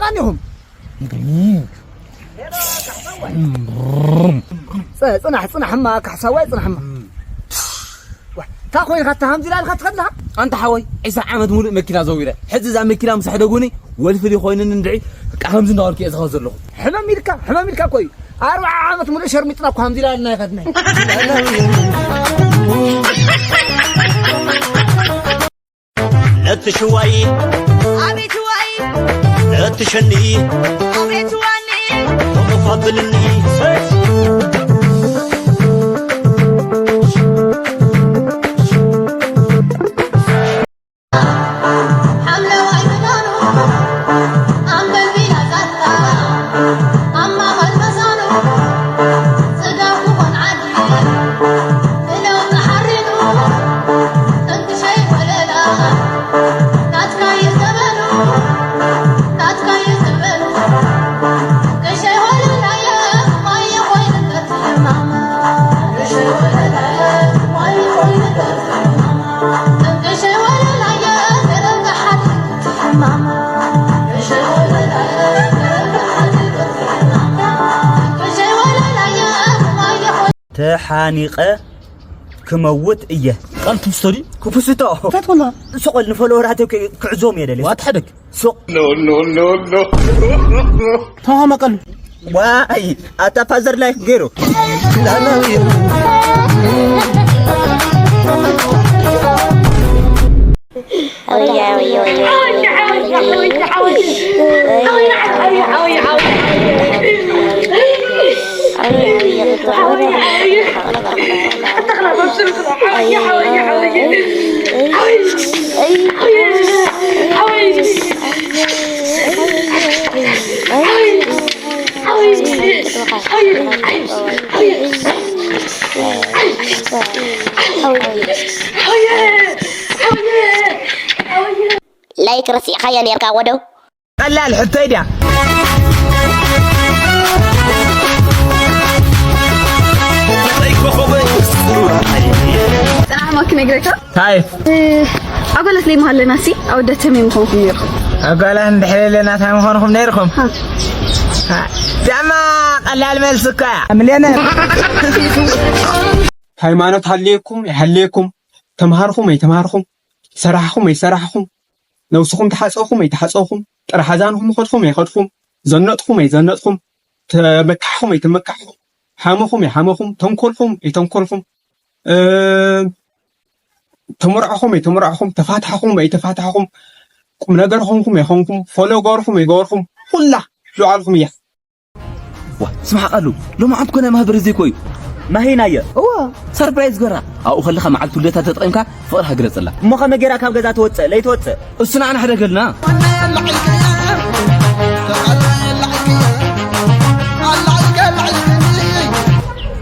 ቃኒኹም። ጽ-፣ ጽናሕ፣ ጽናሕማ፣ ካሕሳዋይ፣ ጽናሕማ። ዋ፣ እንታይ ኮይንካ፣ እታ ሃምዚ ኢላልካ ትኸድላ? ኣንታ ሓወይ፣ ዒስራ ዓመት ሙሉእ መኪና ዘዊረ። ሕዚ እዛ መኪና ምስ ኣሕደጉኒ፣ ወልፊ ድዩ ኮይኑኒ እንድዒ፣ በቃ፣ ከምዚ እንዳበልኩ እየ ዝኸድ ዘለኹ። ሕመም ኢልካ፣ ሕመም ኢልካ እኮ እዩ። ኣርብዓ ዓመት ሙሉእ ሸርሚጥና እኮ ሃምዚ ኢላልና ይኸድና። ነቲ ሽዋይ ኣቤት ዋይ፣ ነቲ ሸኒ ኣቤት ዋኒ፣ ተቐፋብልኒ። ሓምለዋይ ክዳኑ ኣንበልቢላ ዛታ ኣብ ማእኸል መዛኑ ጽጋብ ክኾን ዓዲ ብለውጢ ሓሪኑ ጥንቅሸይ ወለላ ናትካ እዩ ዘበኑ፣ ናትካ እዩ ዘበኑ። ጥንቅሸይ ወለላየ ማየ ኮይንበት ማማ፣ ጥንቅሸይ ወለላየ ማየ ኮይንበት ማማ። ተሓኒቐ ክመውት እየ። ቃል ትምስቶ ድዩ? ክፍስቶ። እንታይ ትኾና? ሱቕ በል፣ ንፎሎወራተይ ክዕዞም እየ ደልየ። ዋት ሓደግ። ሱቕ። ኖ፣ ኖ፣ ኖ፣ ኖ። ተማማ ቃል። ዋይ፣ ኣታ ፋዘር ላይክ ገይሩ። ላይክ ረሲዕካዮ ኔርካ ወደው። ቀላል ሕቶይ ድያ? ጽናሕ ማኪ ነግረካ። ታይ? እ፣ ኣጓላት ለይ መሃለና ሲ ኣወዳት ተመይ ምኾንኩም ኔርኩም። ኣጓላት እንድሕር ኣለና ታይ ምኾንኩም ኔርኩም? ሃ። ሃ። ዳማ ቀላል መልሲ እኮ እያ። ሚልዮነር። ሃይማኖት ሃልየኩም ይሃልየኩም፣ ተምሃርኹም ኣይተምሃርኹም፣ ሰራሕኹም ኣይሰራሕኹም፣ ነብስኹም ተሓጸኹም ኣይተሓጸኹም፣ ጥረ ሓዛንኹም ኸድኹም ኣይኸድኹም፣ ዘነጥኹም ኣይዘነጥኹም፣ ተመካሕኹም ኣይተመካሕኹም፣ ሓመኹም ኣይሓመኹም፣ ተንኮልኹም ኣይተንኮልኹም፣ እ፣ ተመርዕኹም ኣይተመርዕኹም፣ ተፋታሕኹም ኣይተፋታሕኹም፣ ቁም ነገር ኾንኩም ኣይኾንኩም፣ ፎሎ ገርኹም ኣይገበርኩም፣ ኩላ ልዑልኩም እያ። ዋ፣ ስማዕ ቃሉ፣ ሎማዓንቲ ኮነ ማህበረ ዘይኮ እዩ። ማሂናየ። እዋ። ሰርፕራይዝ ገራ። ኣብኡ ከለኻ መዓልቲ ልደታ ተጠቒምካ ፍቕርኻ ግለጸላ። እሞ ከመይ ጌራ ካብ ገዛ ትወጽእ? ለይትወጽእ? እሱ ንዓና ሕደገልና።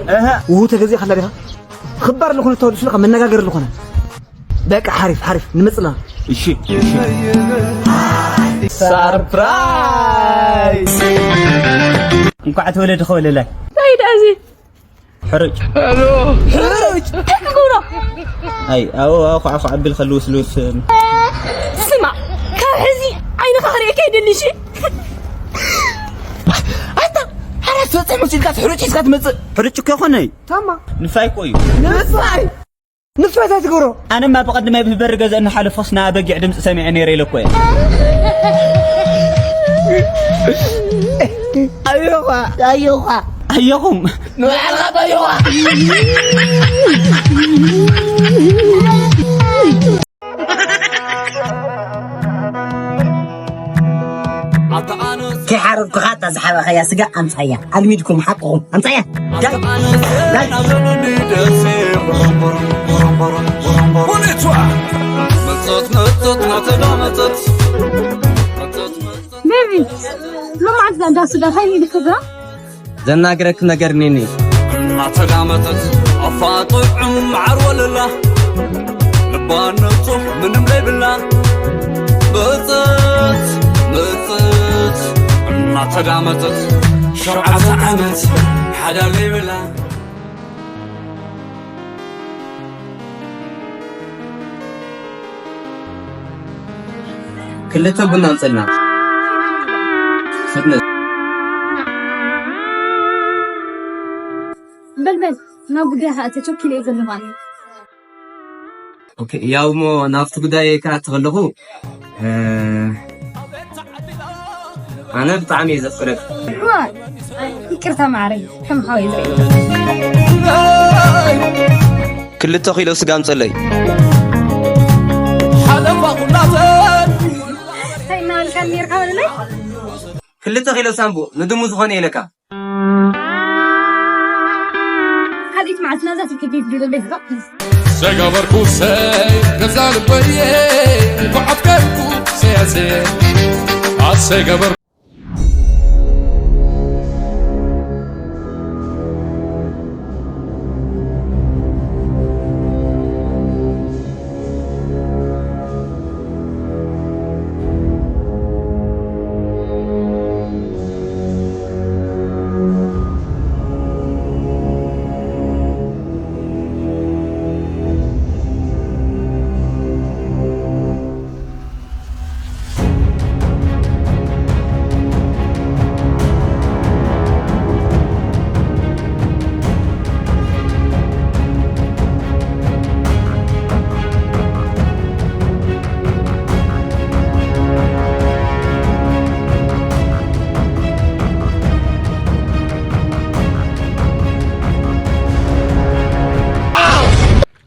እህ። ውሁ ተገዚእካ ኣላ ዲኻ? ክባር ዝኾነ ተወድሱ ኢኻ መነጋገሪ ዝኾነ። በቃ ሓሪፍ ሓሪፍ ንመጽና። እሺ፣ እሺ። ሰርፕራይዝ! እንኳዕ ተወለድኻ ወለላይ። እንታይ ደኣ እዚ? ሕሩጭ። ሕሩጭ! እንታይ ክገብሮ? ኣይ፣ ኣብኡ፣ ኣብኡ ኳዕ ኳዕ ኣቢል ከልውስ ልውስ። ስማዕ፣ ካብ ሕዚ ዓይንኻ ክርእየካ ኣይደልን፣ እሺ? ኣታ፣ ሓራስ ትበጽሕ መሲልካስ ሕሩጭ ሒዝካ ትመጽእ? ሕሩጭ እኮ ይኾነይ። ታማ። ንፋይ እኮ እዩ። ንፋይ? ንፋይ እንታይ ትገብሮ? ኣነማ ብቐድማይ ብበሪ ገዛ እናሓለፍኩስ ናይ በጊዕ ድምፂ ሰሚዐ ነይረ ኢለ እኮ እየ። ኣዮኻ፣ ኣዮኻ። ኣዮኹም። ንባዕልኻ ኣዮኻ። ከይሓረድኩኻ እታ ዝሓበኸያ ስጋ ኣምጻያ። ኣልሚድኩም ሓቅኹም ኣምጻያ። ዳይ፣ ዳይ። ቤቢ፣ ሎማዓንቲ እንዳ ስጋ እንታይ ኢልክጋ? ዘናግረኪ ነገር እኒኒ። እናተዳመጠት ኣፋ ጥዑም መዓር ወለላ፣ ልባ ንጹሕ ምንም ለይብላ። ምጽት፣ ምጽት፣ እናተዳመጠት ሸውዓተ ዓመት ሓዳር ለይብላ። ክልተ ቡና ኣምጽልና። በል በል፣ ናብ ጉዳይኻ ተቸኪለ እየ ዘለኹ ኣነ። ኦኬ፣ ያው እሞ ናብቲ ጉዳይ ክኣቱ ከለኹ፣ እ፣ ኣነ ብጣዕሚ እየ ዘፍቅረካ። እዋ፣ ይቅርታ ማዕረይ፣ ከም ሓወይ ዝርኢ። ክልተ ኪሎ ስጋ ኣምፀለይ። እንታይ እናበልካ ነርካ በለለይ? ክልተ ኪሎ ሳምቡእ ንድሙ ዝኾነ ኢለካ። ካልኢት መዓልቲ ናዛ ስልኪ ጌት ዲሎ ቤት ዶ? ዘገበርኩሰይ ገዛ ልበየ እንኳዕ ኣፍቀርኩ ሰያሰየ ኣሰይ ገበርኩ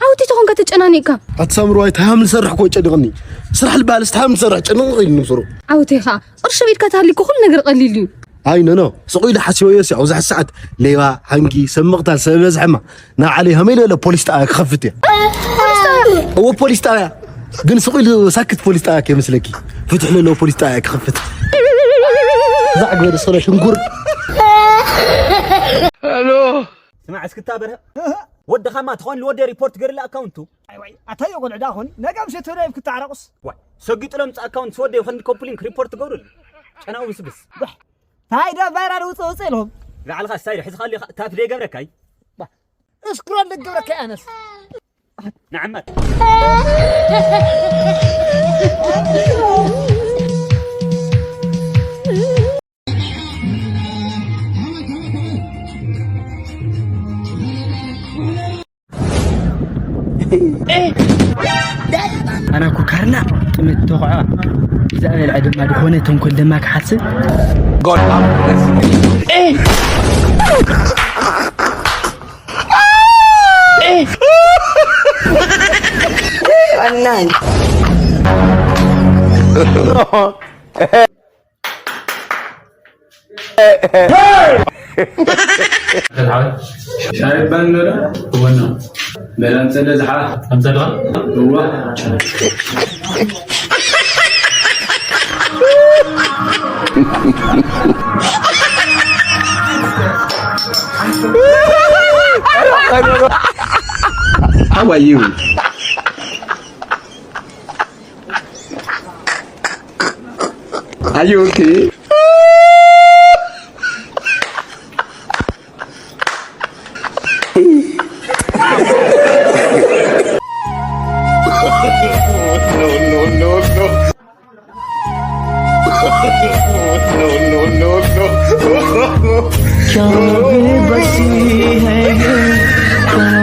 ዓውቲ ተኾንካ ተጨናኒቕካ። ኣቲ ሳምራዋይ፣ እንታይ ሃም ንሰርሕ እኮ ይጨንቐኒ። ስራሕ ልበሃልስ እንታይ ሃም ንሰርሕ ጭንቕ ኢሉኒ ብስሩ። ዓውተይ ኸኣ ቅርሺ ኣብ ኢድካ ተሃልዩ እኮ ኩሉ ነገር ቀሊል እዩ። ኣይ ኖኖ፣ ስቕ ኢለ ሓሲበዮስ ያው ብዙሕ ሰዓት ሌባ፣ ሓንጊ፣ ሰብ ምቕታል፣ ሰብ በዝሐማ። ንዓለይ ሃመይ ዝበለ ፖሊስ ጣብያ ክኸፍት እየ። እወ ፖሊስ ጣብያ። ግን ስቕ ኢሉ ሳክት ፖሊስ ጣብያ ከይመስለኪ። ፍትሒ ለለዎ ፖሊስ ጣብያ ክኸፍት። እዛ ዕግበ ደስ በለ ሽንኩር። ስማዕ እስክታ በርሀ ወድኻማ ተኾን ልወደ ሪፖርት ገርለ ኣካውንቱ ኣይዋይ ኣታዮ ቆልዕ ዳ ኾን ነጋ ምሸት ወደ ክትዓረቁስ ዋይ ሰጊጡ ለምጽ ኣካውንት ስወደ ይኾን ኮፕሊንክ ሪፖርት ገብሩል ጨናው ብስብስ ታይ ዳ ቫይራል ውጽእ ውጽእ ኢልኩም ንዓልኻ ስታይል ሕዝኻ ሊኻ ታፍ ደይ ገብረካይ እስክሮል ልገብረካይ ኣነስ ንዓመት ኣነ እኮ ካርና ጥሜት ተኹዓ እግዚኣብሔር ድማ ዝኾነ ተንኮል ድማ ክሓስብ ሻይ ባንዶላ ወና በላን ጸለ ዝሓ ኣምጸልዋ እዋ How are you? Are you okay? क्या बसी है ये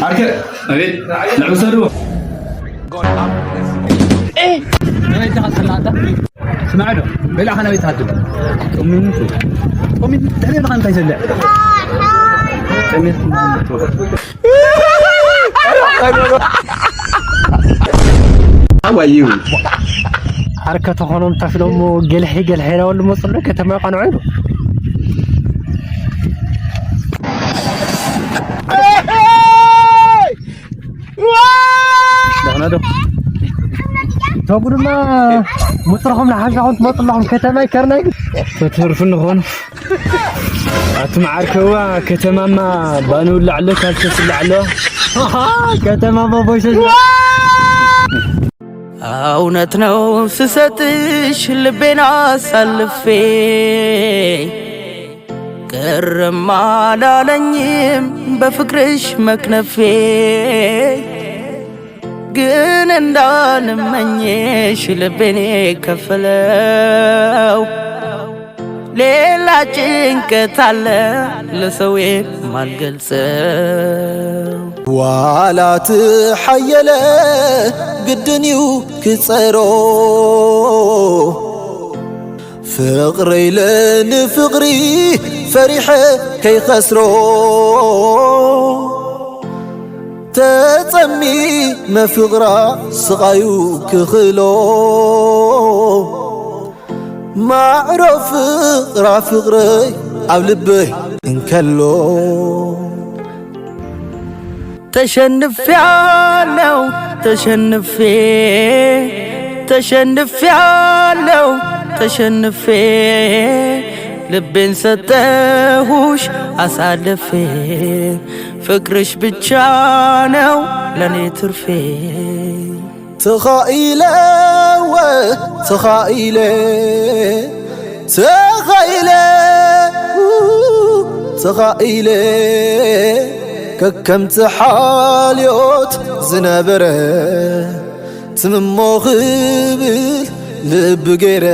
ዓርከ ኣቤት ንዕሰዱ ኣበይ ኢኻ ትሕላ ኣንታ ስማዕ ዶ በላኻ ናበይ ትሃድም ጠሚቱ ጠሚቱ ድሕሪ ኢኻ እንታይ ዘለ ጠሚቱ How are you? ዓርከ ተኾኖም ታስሎሞ ገልሒ ገልሒ ኢላ ወሉ መፅሉ ከተማ ይቐንዑ ኢሉ ደህና ዶ ቶጉ ድማ ምጥርኹም ንሓሻኹም ትመጡ ኣለኹም። ከተማ ይከርናይ። ተተርፉ ንኾኑ። ኣቱም ዓርከዋ ከተማማ ባኑ ላዕሎ ካልቸስ ላዕሎ። ከተማማ ቦሸ። እውነት ነው ስሰጥሽ ልቤን አሳልፌ ቅርም አላለኝም በፍቅርሽ መክነፌ። ግን እንዳልመኘሽ ልቤን የከፈለው ሌላ ጭንቀት አለ ለሰው የማልገልጸው። ዋላ ትሓየለ ግድን እዩ ክጸሮ ፍቕረይ ለንፍቕሪ ፈሪሐ ከይኸስሮ ተጸሚመ ፍቕራ ስቓዩ ክኽሎ ማዕሮ ፍቕራ ፍቕረይ ኣብ ልበይ እንከሎ ተሸንፌያለው ተሸንፌ ተሸንፌያለው ተሸንፌ ልቤን ሰጠሁሽ አሳልፌ ፍቅርሽ ብቻ ነው ለኔ ትርፌ። ተኻኢለ ወ ተኻኢለ ተኻኢለ ተኻኢለ ከከምቲ ሓልዮት ዝነበረ ትምሞ ክብል ልቢ ገይረ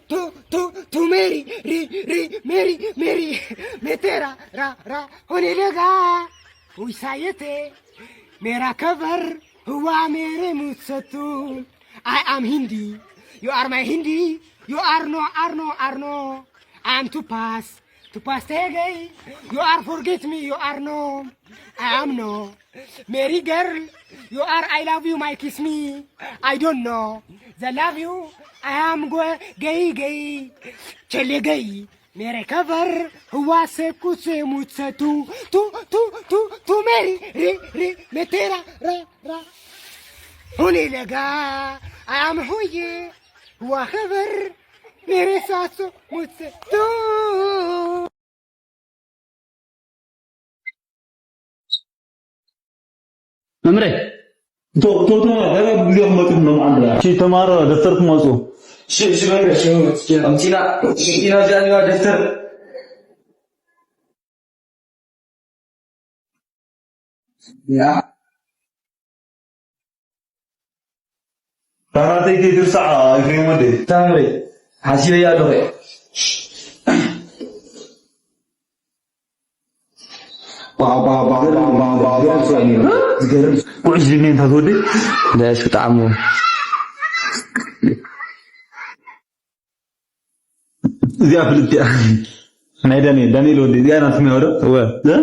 tu, tu, tu Mary, ri, ri, Mary, Mary, metera, ra, ra, honedega, uisayete, mera cover, huwa mere mutsatu. I am Hindi. You are my Hindi. You are no, are no, are no. I am Tupas. Tupas Tegay. You are forget me. You are no. I am no. Mary girl. You are I love you, my kiss me. I don't know. The love you. I am go gay gay. Chele gay. Mere cover. Huwa se kuse mutse tu tu tu tu tu Mary. Ri ri metera ra ra. Huni lega. I am huye. Huwa cover. Mere sasu mutse tu. መምረ እቶ እቶ እቶ ገና ብግዜ ክመጡ ነው አንድ እሺ ተማሮ ደፍተር ክመጹ እሺ እሺ መምረ እሺ መምረ እሺ አምጪና እሺ ኢና ጃኒዋ ደፍተር ያ ታራተይ ከይትርሳዕ ኤፍሬም ወደይ። ታምረይ ሓሲበያ ኣለኹ። ዝገርም ውዕሽ ዝኔ እንታ ትወደይ ደስ ብጣዕሚ እዚኣ ፍልጥቲ እያ ናይ ዳንኤል ዳንኤል ወዲ እዚኣ ናትኩም እያ ወደ እወ እ?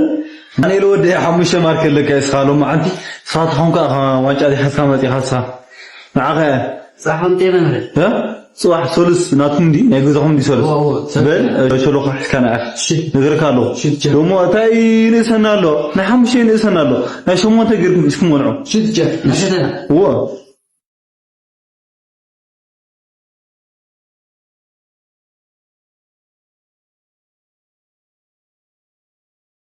ዳንኤል ወዲ እያ ሓሙሽተ ማርክ ኣለካ እስኻ ሎማዓንቲ ንስኻ ተኾንካ ኢኻ ዋንጫ ዚሓዝካ መፂኻ እስኻ ንዓኻ እያ ፃሓንቴ መምህር እ? ፅባሕ ሰሉስ ናትኩም እንዲ ናይ ገዛኹም እንዲ ሰሉስ እወ፣ እወ፣ ሰሉስ። በል እ፣ ሸሎኻ ሒዝካ ንዓኻ እሺ። ነግረካ ኣለኹ እሺ፣ ጀ- ደሞ እንታይ ንእሰና ኣሎ ናይ ሓሙሽተ ንእሰና ኣሎ ናይ ሸሞንተ ገርኩም እስኩም ወንዑ ሽት ጀ ንሕተና እወ